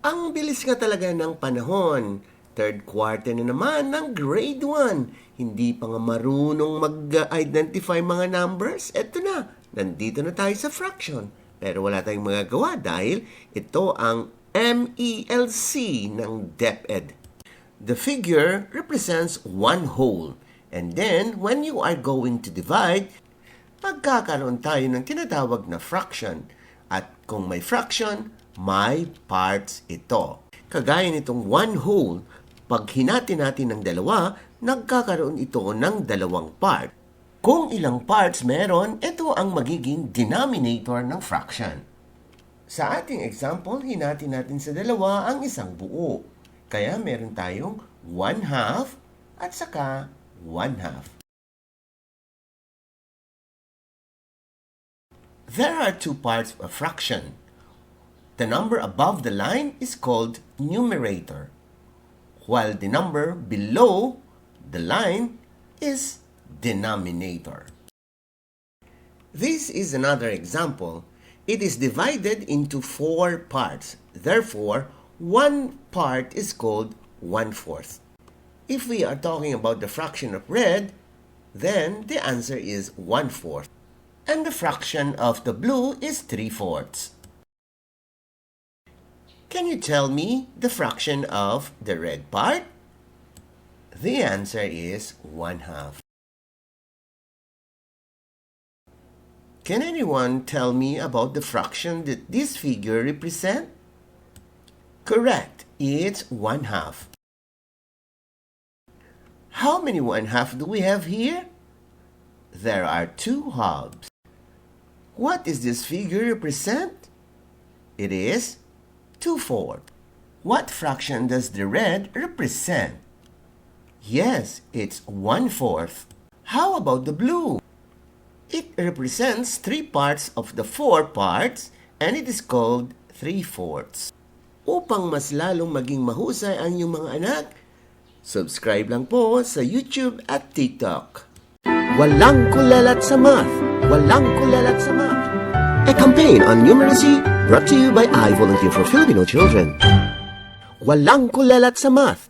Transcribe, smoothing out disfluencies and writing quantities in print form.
Ang bilis nga talaga ng panahon. Third quarter na naman ng grade 1. Hindi pa nga marunong mag-identify mga numbers. Eto na, nandito na tayo sa fraction. Pero wala tayong magagawa dahil ito ang MELC ng DepEd. The figure represents one whole. And then, when you are going to divide, magkakaroon tayo ng tinatawag na fraction. At kung may fraction, may parts ito. Kagaya nitong one whole, pag hinati natin ng dalawa, nagkakaroon ito ng dalawang part. Kung ilang parts meron, ito ang magiging denominator ng fraction. Sa ating example, hinati natin sa dalawa ang isang buo. Kaya meron tayong 1/2 at saka 1/2. There are two parts of a fraction. The number above the line is called numerator, while the number below the line is denominator. This is another example. It is divided into 4 parts. Therefore, one part is called 1/4. If we are talking about the fraction of red, then the answer is 1/4. And the fraction of the blue is 3/4. Can you tell me the fraction of the red part? The answer is 1/2. Can anyone tell me about the fraction that this figure represents? Correct, it's 1/2. How many 1/2 do we have here? There are 2 halves. What does this figure represent? It is 2/4. What fraction does the red represent? Yes, it's 1/4. How about the blue? It represents 3 parts of the 4 parts and it is called 3/4. Upang mas lalong maging mahusay ang inyong mga anak, subscribe lang po sa YouTube at TikTok. Walang kulalat sa math! Walang kulalat sa math! A campaign on numeracy brought to you by I Volunteer for Filipino Children. Walang kulalat sa math!